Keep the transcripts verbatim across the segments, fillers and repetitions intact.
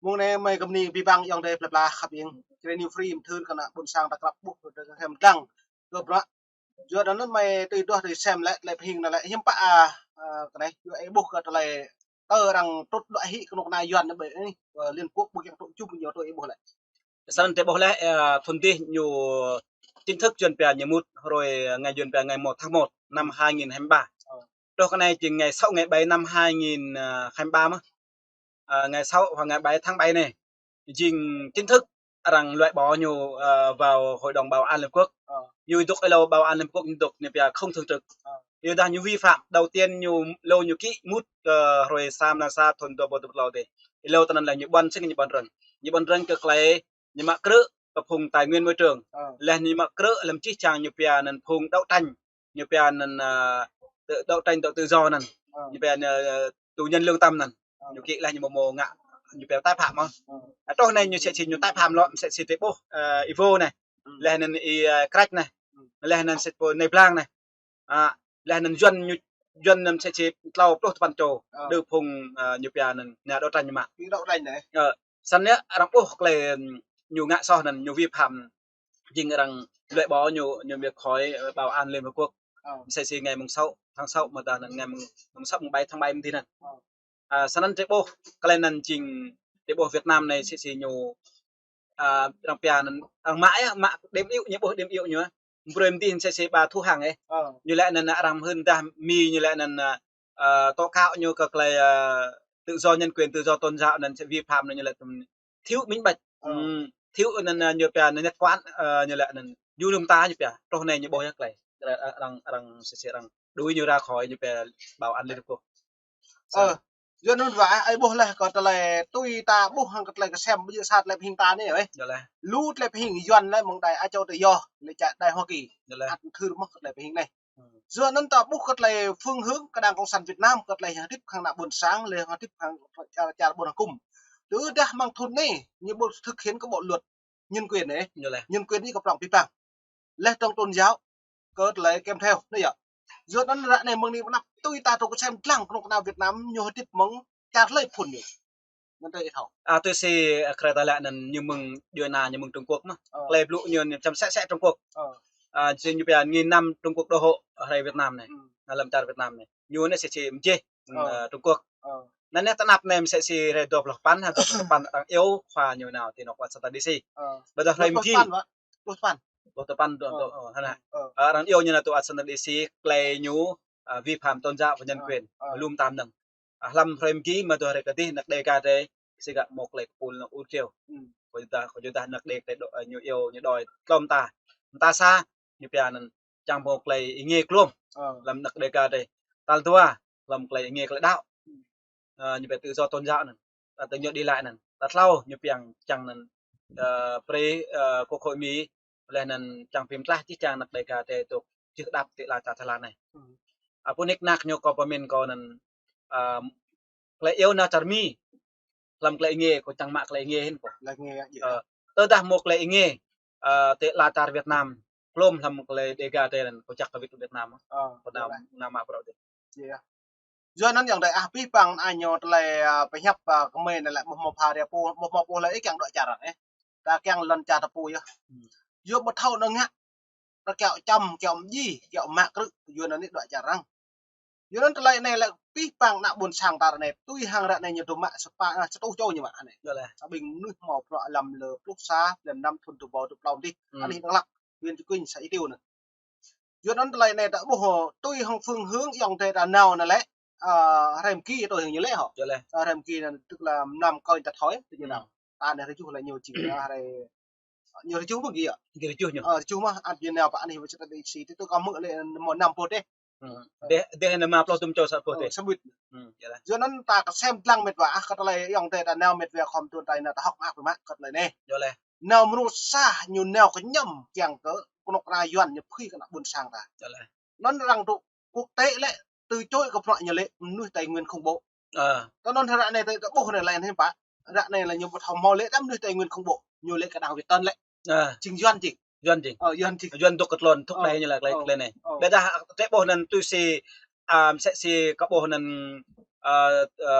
Mơ̆ng anai mơi kơmni bi bang ayŏng adơi plơi pla khăp ing. Čơrĕ ñu free mơthưr kơ ană ƀôn sang ta krăp ƀuh kơ kem dlăng. Kơ bruă. Yua anŭn mơi tui duah tui sem lĕ, tơlơi pơhing anŭn lĕ hiư̆m pă, a, a, kơ anai, yua ih ƀuh kơ tơlơi tơ arăng trŭt đuaĭ hĭ kơnuk kơna Yuan anai ƀơi anai, ơ, Liên Quốc ƀu kiăng tŭ čum ñu tui ih ƀuh lĕ. Săn tơlơi ƀuh lĕ, ơ, thŭn dih ñu chính thức Yuan pia ñu mŭt hrơi, ơ, ngày Yuan pia ngày một tháng một năm hai nghìn hai mươi ba. Ơ. Truh kơ anai jing ngày sáu, ngày bảy năm hai nghìn hai mươi ba mơ̆n. Ơ, ngày sáu hoặc ngày bảy tháng bảy anai. Jing chính thức arăng loại bỏ ñu, ơ, vào Hội đồng Bảo an Liên Hợp Quốc. Ơ. Ñu dŏ hlâo Bảo an Liên Hợp Quốc ñu dŏ ñu pia không thường trực. Ơ. Yua dah ñu vi phạm, đầu tiên ñu hlâo ñu ký mŭt kơ hrơi sa mlan sa thŭn dua rơbâo dua pluh klâo dih. Hlâo tơnăn lĕ ñu ƀuăn sĭt ñu ƀuăn rơ̆ng. Ñu ƀuăn rơ̆ng kơ tơlơi ñu mă krư̆ kơ phung tài nguyên môi trường. Ơ. Laih ñu mă krư̆ lăm čih čang ñu pia anŭn phung đấu tranh. Ñu pia anŭn, ơ, tự, đấu tranh tự, tự do anŭn. Ơ. Ñu pia anŭn, ơ, tù nhân lương tâm anŭn. Ơ. Ñu ký laih ñu ƀu mơ̆ ngă, ñu pia tái phạm mơ̆n. Ơ. Ơ, truh anai ñu sĕ si ñu tái phạm lŏ, sĕ si tơlơi ƀuh, ơ, ih Vô anai. Ơ. Laih anŭn ih, ơ, Krač anai. Ơ. Laih anŭn sĕ pô Nai Blang anai. A, laih anŭn Yuan ñu, Yuan anŭn sĕ si tlâo pluh tơpăn čô. Ơ. Đơ phung, ơ, ñu pia anŭn nhà đấu tranh ñu mă. Ñu đấu tranh anai. Ơ, săn anai arăng ƀuh tơlơi, ưm, ñu ngă soh anŭn ñu vi phạm jing arăng loại bỏ ñu, ñu mơ̆ng khỏi, ơ, Bảo an Liên Hợp Quốc. Ơ. Sĕ si ngày mùng sáu tháng sáu mơ̆n dah anŭn ngày mùng, mùng sáu mùng bảy tháng bảy mơ̆n dih anŭn. Ơ. A, săn anŭn tơlơi ƀuh, tơlơi anŭn jing tơlơi ƀuh Việt Nam anai sĕ si ñu, a, arăng pia anŭn, arăng mă yơh, mă điểm yếu, ñu ƀuh điểm yếu ñu. Brơi mơ̆n dih sĕ si ƀă thu hăng ih. Ơ. Ñu lĕ anŭn arăng hưn dah Mi ñu lĕ anŭn, a, ơ, tố cáo ñu kơ tơlơi, ơ, tự do nhân quyền, tự do tôn giáo anŭn sĕ vi phạm anŭn ñu lĕ tơm thiếu minh bạch. Ơ. Ưm, thiếu anŭn, ơ, ñu pia anŭn nhất quán, ơ, ñu lĕ anŭn ñu lŭm ta ñu pia. Truh anai ñu ƀuh yơh tơlơi. Arăng, arăng, arăng sĕ si arăng đuổi ñu ra khỏi ñu pia Bảo an Liên Hợp Quốc. Ơ, yua anŭn wơ̆t, ih ƀuh laih kơ tơlơi tui ta ƀuh hăng kơ tơlơi kơsem ƀơi sa tơlơi pơhing ta anai, ơ. Yơh laih. Lu tơlơi pơhing Yuan laih mơ̆ng đài Á Châu tự do, lĕ čar đài Hoa Kỳ. Yơh laih. Ăt mơthưr mơ̆n kơ tơlơi pơhing anai. Ơ. Yua anŭn ta ƀuh kơ tơlơi phương hướng kơ Đảng Cộng sản Việt Nam, kơ tơlơi hơdip hăng ană ƀôn sang, lĕ hơdip hăng čar, čar ƀôn hăng kŭm. Tơdah mơ̆ng thŭn anai, ñu ƀu thực hiện kơ bộ luật nhân quyền anai. Yơh laih. Nhân quyền anai kơ prŏng pĭ păng. Laih trong tôn giáo, kơ tơlơi kem theo, anai yơh. Yua anŭn ră anai mơ̆ng anai mơnăp tui ta truh kơsem dlăng kơnuk kơna Việt Nam ñu hơdip mơ̆ng čar hlơi phŭn ñu. Ngăn tơ ih thâo. A, tui si, a, kreta lĕ anŭn ñu mơ̆ng djuai ania ñu mơ̆ng Trung Quốc mơ̆n. Ơ. Tơlơi blŭ ñu anŭn čăm sĕ sĕ Trung Quốc. Ơ. A, jing ñu pia nghìn năm Trung Quốc đô hộ hrơi Việt Nam anai. Ưm. A, lăm čar Việt Nam anai. Ñu anai sĕ si mơjeh, ơ, ơ, Trung Quốc. Ơ. Anŭn anai tơnap anai sĕ si hrơi dua pluh păn, ha, dua pluh păn arăng iâu khua ñu nao ti anŏ Washington D C. Ơ. Ƀôdah hrơi mơgi. Dua pluh păn, wơ̆t. Dua pluh păn. Dua pluh păn, dua, ơ, dua, ơ, hơnă. Ơ. A, arăng iâu ñu nao ti Washington D C, tơlơi ñu, a, vi phạm tôn giáo và nhân quyền. Ơ, ơ. Lŭm tam anŭn. A, hlăm hrơi mơgi mơ̆ dua hrơi kơdih anăk Đêga drei, sĭt gah mơ̆ tơlơi kơpul anŭn ur kiêu. Ưm. Kơ yua dah, kơ yua dah anăk Đêga drei dŏ, ơ, ñu iâu, ñu đòi tlâo mơta. Mơta sa, ñu pia anŭn čang mơ̆ tơlơi ih nge klôm. Ơ. Hlăm anăk Đêga drei. Tal dua, hlăm tơlơi ih nge tơlơi đaŏ. Ưm. Ơ, ñu pia tự do tôn giáo anŭn. Tal tơñu đi lại anŭn. Tal tlâo, ñu pia čang anŭn, ơ, brơi, ơ, Quốc hội Mi, laih anŭn čang phim tlaih čih čang anăk Đêga drei dŏ čih đăp ti ala čar Thái Lan anai. Ưm. A, pô nik nak ñu kơ pơmĭn kơ anŭn, a, tơlơi iâu nao čar Mi. Hlăm tơlơi ih nge kơ čang mă tơlơi ih nge hĭn kơ. Tơlơi ih nge, yơh. Ơ, tơdah mơ̆ tơlơi ih nge, a, ti ala čar Việt Nam, klôm hlăm tơlơi Đêga drei anŭn kơ čăk kơ Việt, Việt Nam. Ơ, tơlơi anŭn mă bruă dih. Yơh. Yua anŭn ayŏng adơi ah, pĭ păng anai ñu tơlơi, a, pơhiăp, a, kơ mơi anai lĕ ƀu hmâo pha rai pô, ƀu hmâo pô lĕ ih kiăng dŏ čar anŭn, ơ. Ta kiăng lŏn čar ta pô yơh. Ưm. Yua ƀu thâo anŭn ngă. Ta kiaŏ čăm, kiaŏ mơji, kiaŏ mă krư̆, yua anŭn anai dŏ čar arăng. Yua anŭn tơlơi anai lĕ pĭ păng ană ƀôn sang ta ră anai, tui hăng ră anai ñu dŏ mă sa pă, a, sa rơtuh čô ñu mă anai. Yơh laih. Sa ƀing mơnuih hmâo bruă lăm lơ pluh sa, blan năm thŭn dua rơbâo dua pluh dih. Ưm. Anih Dak Lak, huyện Cư Kuin, xã Ea Tiêu anŭn. Yua anŭn tơlơi anai ta ƀuh, tui hăng phương hướng ayŏng adơi ta nao anŭn lĕ, a, hrơi mơgi tui hăng ñu lĕ hŏ. Yơh laih. A, hrơi mơgi anŭn tức là năm kơi ta thoi, tui ñu nao. Ưm. Ta anai rơjuh lĕ ñu jing, a, hrơi, ñu rơjuh mơ̆ gih yơh. Gih rơjuh ñu. A, rơjuh mơ̆, ăt ñu nao pơ anih Washington D C, tui tui kâo hmư̆ lĕ mơ̆ năm pluh dih. Ưm. Dih, dih anai năm pluh tŭm čô sa pluh dih. Ơ, sa ƀuh. Ưm, yơh laih. Yua anŭn ta kơsem dlăng met wa, a, kơ tơlơi ayŏng adơi ta nao met wa khŏm tŭ tai nao ta hŏk mơak biă mă kơ tơlơi anai. Yơh laih. Nao mơnuih sa ñu nao kơñăm kiăng kơ kơnuk kơna Yuan ñu phui kơ ană ƀôn sang ta. Yơh laih. Anŭn arăng tŭ quốc tế lĕ tui čuai kơ bruă ñu lĕ mơnuih Tây Nguyên khủng bố. Ơ. Tơ anŭn ră anai ta ƀuh anai lĕ hiư̆m pă. Ră anai lĕ ñu ƀu thâo hmâo lĕ đah mơnuih Tây Nguyên khủng bố. Ñu lĕ kơ đảng Việt Tân lĕ. Ơ. Jing Yuan jing. Yuan jing. Ơ, Yuan jing. Yuan dŏ kơ tlôn thŭk đai ñu lĕ tơlơi, tơlơi anai. Ơ. Ƀôdah tơlơi ƀuh anŭn tui si, a, mơsĕ si kâo ƀuh anŭn, a, a,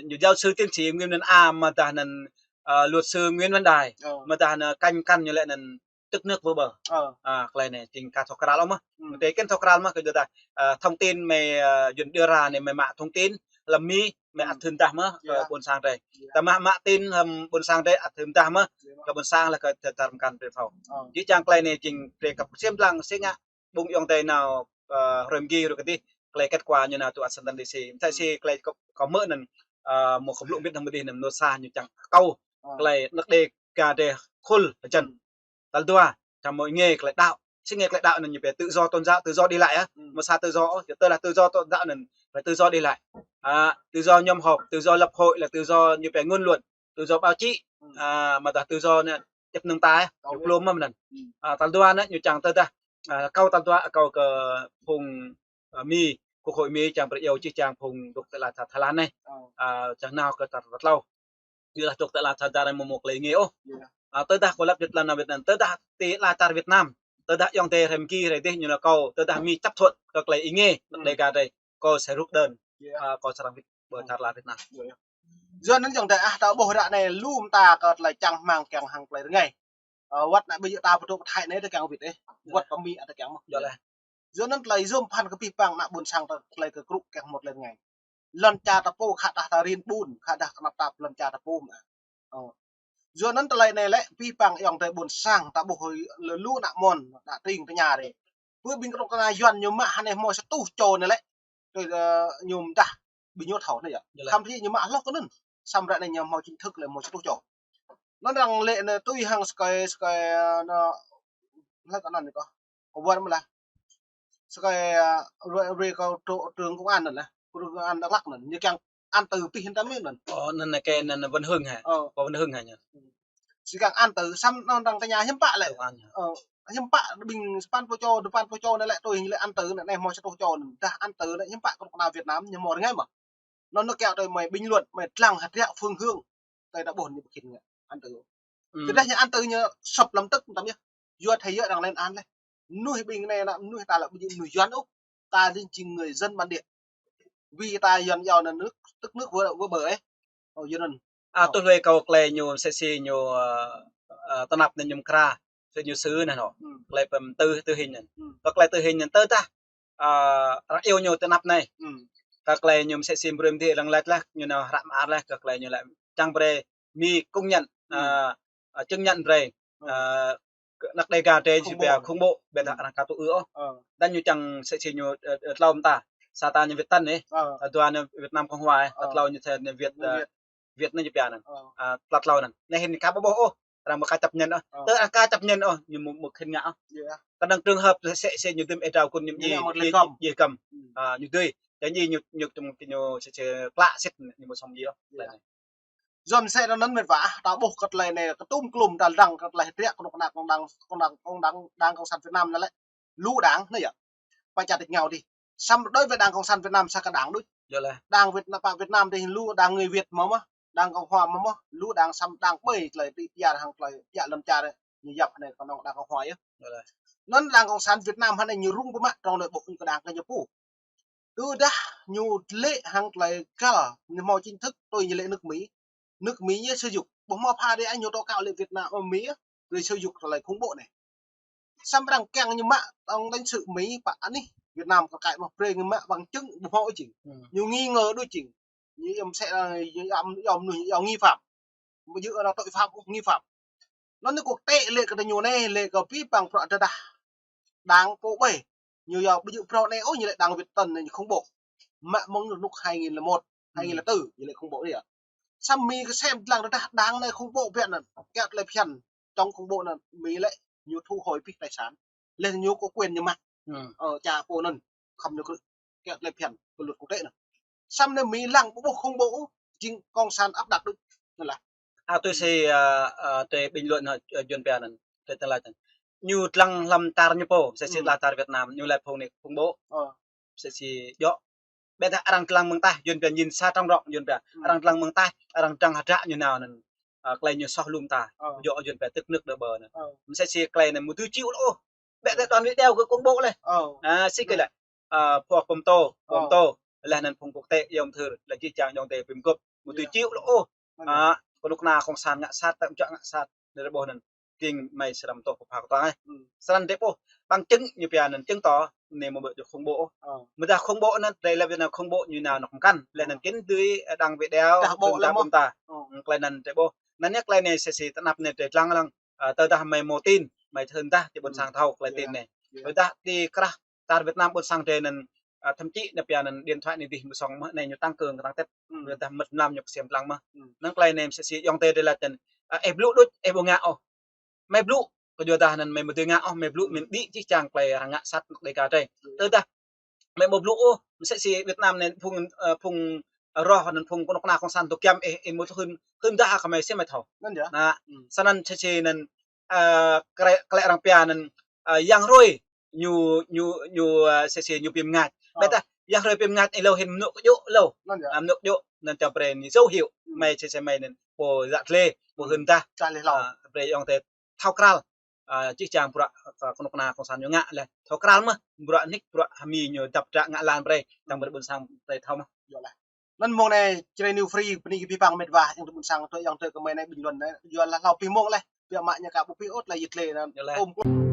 ñu giáo sư tiến sĩ Nguyễn Văn A mơ̆ dah anŭn à, luật sư Nguyễn Văn Đài. Ơ. Mơ̆ tah anŭn kăn kăn ñu lĕ anŭn tức nước vỡ bờ. Ơ. À, tơlơi anai jing ka thâo krăn ôh mơ̆. Ừ. Mơ̆ tơlơi kăn thâo krăn mơ̆ kơ tơdah, à, thông tin mơ̆, à, Yuan đưa ra anai mơ̆ mă thông tin lăm Mi mơ̆ ăt thâo mơdah mơ̆ kơ ƀôn sang drei. Tơdah mă mă tin lăm ƀôn sang drei ăt thâo mơdah mơ̆ kơ ƀôn sang lĕ kơ tơdah kăn drei thâo. Ơ. Jih jang tơlơi anai jing drei kăp ksiêm lăng sĭt ngă ƀing ayŏng adơi nao, ơ, hrơi mơgi hrơi kơdih, tơlơi kết quả ñu nao tơ Washington D C. Mơ̆ tơlơi sĭt tơlơi kâo, kâo hmư̆ anŭn, ơ, mơ̆ kâo blŭ ƀiă anŭn mơ̆ dih anŭn mơnuih sa ñu čang kâo. Ơ. Tơlơi anăk đe ga đe khul hơjăn. Tal dua, čang mơ̆ ing tơlơi đaŏ. Sĭt ing tơlơi đaŏ anŭn ñu pia tự do tôn giáo, tự do đi lại, ơ. Mơ̆ sa tự do, ơ, tơdah tự do tôn giáo anŭn phải tự do đi lại. À, tự do nhóm họp, tự do lập hội là tự do ñu pia ngôn luận, tự do báo chí. À, mơ̆ tah tự do anai, chấp nhận ta, ơ, ñu plŏm mơ̆ anŭn. À, tal dua anŭn ñu čang tơdah, à, kâo tal dua, kâo kơ phung, à, Mi, Quốc hội Mi čang brơi iâu jih jang phung dŏ tơlơi Thái Lan anai. À, čang nao kơ tal, tal tlâo. Ñu lah dŏ tơlơi Thái Lan anai mơ̆ mơ̆ tơlơi ing ôh. À, tơdah kâo lăp Việt Nam, Việt Nam, tơdah tơlơi Thái Việt Nam, tơdah ayŏng adơi hrăm ki hrăm dih ñu nao kâo, tơdah Mi chấp thuận kơ tơlơi ing, anăk đe ga drei, kâo sẽ rút đơn. À, kâo srăng wĭt ƀơi Thái Lan Việt Nam. Yua anŭn ayŏng adơi ah, ta ƀuh ră anai lu mơta kơ tơlơi čang rơmang kiăng hăng tơlơi rơngai. Ơ, wơ̆t anai ƀơi ta pơtô pơthai anai ta kiăng wĭt ih. Wơ̆t pơ Mi ta kiăng mơ̆. Yua anŭn tơlơi yôm phăn kơ pih pang ană ƀôn sang ta tơlơi kơ krŭ kiăng mơ̆ tơlơi rơngai. Lŏn čar ta pô khă dah ta rin ƀun, khă dah kơnăp tap lŏn čar ta pô mơ̆. Ơ. Yua anŭn tơlơi anai lĕ pih pang ayŏng adơi ƀôn sang ta ƀuh hơi lơ lu ană mơ̆n, ană tring tơña rê. Ƀơi ƀing krŏk kơna Yuan ñu mă hơnai hmâo sa rơtuh čô anai lĕ. Tui, ơ, ñu mơdah ƀing ñu thâo anai yơh. Khăm thĭ ñu mă hloh kơ anŭn. Samơ̆ ră anai ñu hmâo chính thức lĕ hmâo sa rơtuh čô. Anŭn arăng lĕ anai tui hăng sơkai, sơkai, ơ, anŭn, lĕ kơ anŭn anai kơ. Kơ ƀuăn mơ̆ lah. Sơkai, ơ, rơi, rơi kơ tru-, trường công an anŭn lah. Trường công an Đắk Lắk anŭn. Ñu kiăng án tử pih hơntam anŭn. Ơ, anŭn anai kơ anŭn Văn Hưng hă? Ơ. Kơ Văn Hưng hă ñu? Sĭt kiăng án tử samơ̆ anŭn arăng tơña hiư̆m pă lĕ. Ơ, hiư̆m pă ƀing sapăn pluh čô, dua păn pluh čô anai lĕ tui lĕ án tử anai hmâo sa rơtuh čô anŭn. Dah án tử anai hiư̆m pă kơ ană Việt Nam ñu hmâo rơngai mơ̆. Anŭn anŭn kiăng tui mơi bình luận, mơi lăng hơdră phương hướng. Tơlơi ta ƀuh ñu ƀu khĭn ngă án tử. Tơdah ñu án tử ñu sập lăm tơk tăm yơh. Yua thâo yơh arăng lên án lĕ. Mơnuih ƀing anai ană mơnuih ta lĕ ƀu djơ̆ mơnuih Yuan ôh. Ta jing, jing người dân bản địa. Vì ta Yuan yua anŭn nước, tức nước vỡ, vỡ bờ ih. Ơ, yua anŭn. À, tui lui kâo tơlơi ñu mơsĕ si ñu, ơ, ơ, tơnap anai ñu mơkra, mơsĕ ñu sư anŭn hŏ. Tơlơi pơm tử, tử hình anŭn. Kơ tơlơi tử hình anŭn tơdah, ơ, arăng iâu ñu tơnap anai. Kơ tơlơi ñu mơsĕ si brơi mơ̆ dih lăng lĕ lah, ñu nao hră mơar lah, kơ tơlơi ñu lĕ čang brơi Mi công nhận, ơ, ơ, chứng nhận brơi, ơ, kơ anăk đe ga drei ñu pia khủng bố, ƀiădah arăng ka tŭ ư ôh. Dah ñu čang mơsĕ si ñu, ơ, ơ, tlâo mơta. Sa ta ñu Việt Tân ih, tal dua ñu Việt Nam Cộng Hòa ih, tal tlâo ñu thê ñu Việt, ơ, Việt anai ñu pia anŭn. À, tal tlâo anŭn. Anai hĭn ka ƀu ƀuh ôh, arăng mơ̆ ka chấp nhận ôh. Tơ arăng ka chấp nhận ôh, ñu mơ̆, mơ̆ khĭn ngă ôh. Kadang trường hợp mơsĕ si ñu dưm ih drao kun ñu ih, ih, ih găm. À, ñu dưi. Jadi ñu, ñu, ñu, ñu mơsĕ si klă sĭt ñu mơ̆ sŏng ih ôh. Yua mơsĕ anŭn mĕt wa, ta ƀuh kơ tơlơi anai, kơ tum klum ta lăng kơ tơlơi hơdră kơnuk kơna kông đang, kông đang, kông đang, đang Cộng sản Việt Nam anai lĕ. Lu đang anai yơh. Pă čar tač êngao dih. Samơ̆ đối với Đảng Cộng sản Việt Nam sa kơ đang đôč. Đang Việt Nam, pă Việt Nam dih lu đang người Việt mơ̆ mơ̆, đang Cộng hòa mơ̆ mơ̆, lu đang samơ̆ đang ƀơi tơlơi tơpă hăng tơlơi pơjă lŏn čar ñu yap anai kơnơ̆ng đang Cộng hòa yơh. Anŭn đang Cộng sản Việt Nam hơnai ñu rŭng pơmă trong nội bộ ñu kơ đang kơ ñu pô. Tơdah ñu lĕ hăng tơlơi kal, ñu hmâo chính thức tui ñu lĕ nước Mỹ. Nước Mỹ ñu sử dụng. Ƀu hmâo pha đe ñu tŏ kâo lĕ Việt Nam, ơ, Mi, ơ, tui sử dụng tơlơi khủng bố anai. Samơ̆ arăng kiăng ñu mă tổng lãnh sự Mỹ pă anih Việt Nam kơ kai mơ̆ brơi ñu mă bằng chứng ƀu hmâo jing. Ñu nghi ngờ đôč jing. Ñu yom mơsĕ, ơ, ñu yom, yom mơnuih, yom nghi phạm. Ƀu djơ̆ anŭn tội phạm, nghi phạm. Anŭn anai quốc tế lĕ kơ tơ ñu anai, lĕ kơ pih pang prŏ tơdah đang pô ƀai. Ñu yua ƀu djơ̆ prŏ anai ôh, ñu lĕ đang Việt Tân anai ñu khủng bố. Mă mơ̆ng rơnŭk hai nghìn lẻ một, hai nghìn lẻ tư, ñu lĕ khủng bố anai yơh. Samơ̆ Mi kơsem lăng tơdah đang anai khủng bố biă anŭn. Kiăng tơlơi phiăn chống khủng bố anŭn Mi lĕ ñu thu hồi pih tài sản. Lĕ ñu có quyền ñu mă. Ơ, čar pô anŭn khŏm ñu kơ kiăng tơlơi phiăn kơ luật quốc tế anŭn. Samơ̆ anai Mi lăng ƀu ƀuh khủng bố, jing cộng sản áp đặt đôč. Anŭn lah. À, tui si, ơ, ơ, tui bình luận hŏ, ơ, Yuan pia anŭn, tui tơlơi anŭn. Ñu lăng lăm čar ñu pô, mơsĕ si lăm čar Việt Nam, ñu lĕ phung anai khủng bố. Mơsĕ si djơ̆. Ƀiădah arăng lăng mơ̆ng taih, Yuan pia nhìn xa trông rộng, Yuan pia. Arăng lăng mơ̆ng taih, arăng dăng hơdră ñu nao anŭn. Ơ, tơlơi ñu soh lŭm ta. Djơ̆ Yuan pia tức nước vỡ bờ anŭn. Mơsĕ si tơlơi anai mơ̆ dưi chịu ôh. Ƀiădah đoàn video kơ khủng bố lĕ. À, sĭt kơ lĕ. À, pô pơm tô, pơm tô. Lĕ anŭn phung quốc tế, yom thơ, lĕ jih jang yom tê pơm gŏp. Mơ̆ dưi chịu ôh. À, kơnuk kơna kông sản ngă sat, tơm čuă ngă sat, anai ƀuh anŭn. Kiăng mơi srăm tŏ pơpha kơtuang ĕh. Snăn drơi ƀuh, bằng chứng ñu pia anŭn chứng tỏ, anai mơ̆ ƀu djơ̆ khủng bố. Mơ̆ dah khủng bố anŭn, drơi lăp anŭn khủng bố ñu nao nŏk mơkăn. Lĕ anŭn kĭn dưi, ơ, đăng video, dah ƀuh lĕ mơ̆. Klei anŭn drơi ƀuh. Anŭn klei anai sĭt sĭt tơnap anai drơi lăng lăng. Ơ, tơdah mơi mơ̆ tin, mơi thơ̆n dah, ti ƀôn sang thâo klei tin anai. Tơdah ti krah tar Việt Nam ƀôn sang drơi anŭn, ơ, thậm chí anai pia anŭn điện thoại anai dih mơ̆ song mơ̆ anai ñu tăng kơ̆ng tăng tĕt. Tơdah mơ̆t mlam ñu pơsiam lăng mơ̆. Anŭn klei anai sĭt sĭt ayŏng adơi drơi lăp tĕn, ơ, ih blŭ đôč, ih ƀu ngă ôh. Mơi blŭ, kơyua dah anŭn mơi mơ̆ dưi ngă ôh, mơi blŭ mĭn đĭ jih jang klei arăng ngă sat nŏk Dega drơi. Tơdah mơi ƀu blŭ ôh, mơ̆ sĭt sĭt Việt Nam anai phung, ơ, phung roh anŭn phung kơnuk kơna kông sản tŭ kiăm ih, ih mơ̆ thơ̆n, thơ̆n dah kơ mơi sĭt mơi thâo. Anŭn yơh. Anŭn, snăn sĭt sĭt anŭn, ơ, klei, klei arăng pia anŭn, ơ, yang hrơi ñu, ñu, ñu, ơ, sĭt sĭt ñu pim ngă. Ƀiădah yang hrơi pim ngă ih hlâo hĭn mơnŭ kơ djơ̆ hlâo. Anŭn yơh. Ơ, mơnŭ kơ djơ̆ anŭn čăm brơi anai dấu hiệu. Mơi sĭt sĭt mơi anŭn pô yă tlê, pô thơ̆n dah. Ơ, brơi ayŏng adơi thâo krăn. Ơ, jih jang bruă, ơ, kơnuk kơna kông sản ñu ngă lĕ thâo krăn mơ̆, bruă nik, bruă hơmi ñu dăp dră ngă lăn brơi, tăng brơi ƀôn sang brơi thâo mơ̆. Anŭn mơ̆ng anai Jrai New Free, bơni kơ abih bang mĕt wa, ayŏng adơi ƀôn sang, tui ayŏng adơi kơ mơi anai bình luận anai, yua lah hlâo abih mơ̆ng lĕ, biă mă ñu ka ƀu pĭ ôh, tơlơi yit lĕ anŭn. Ôm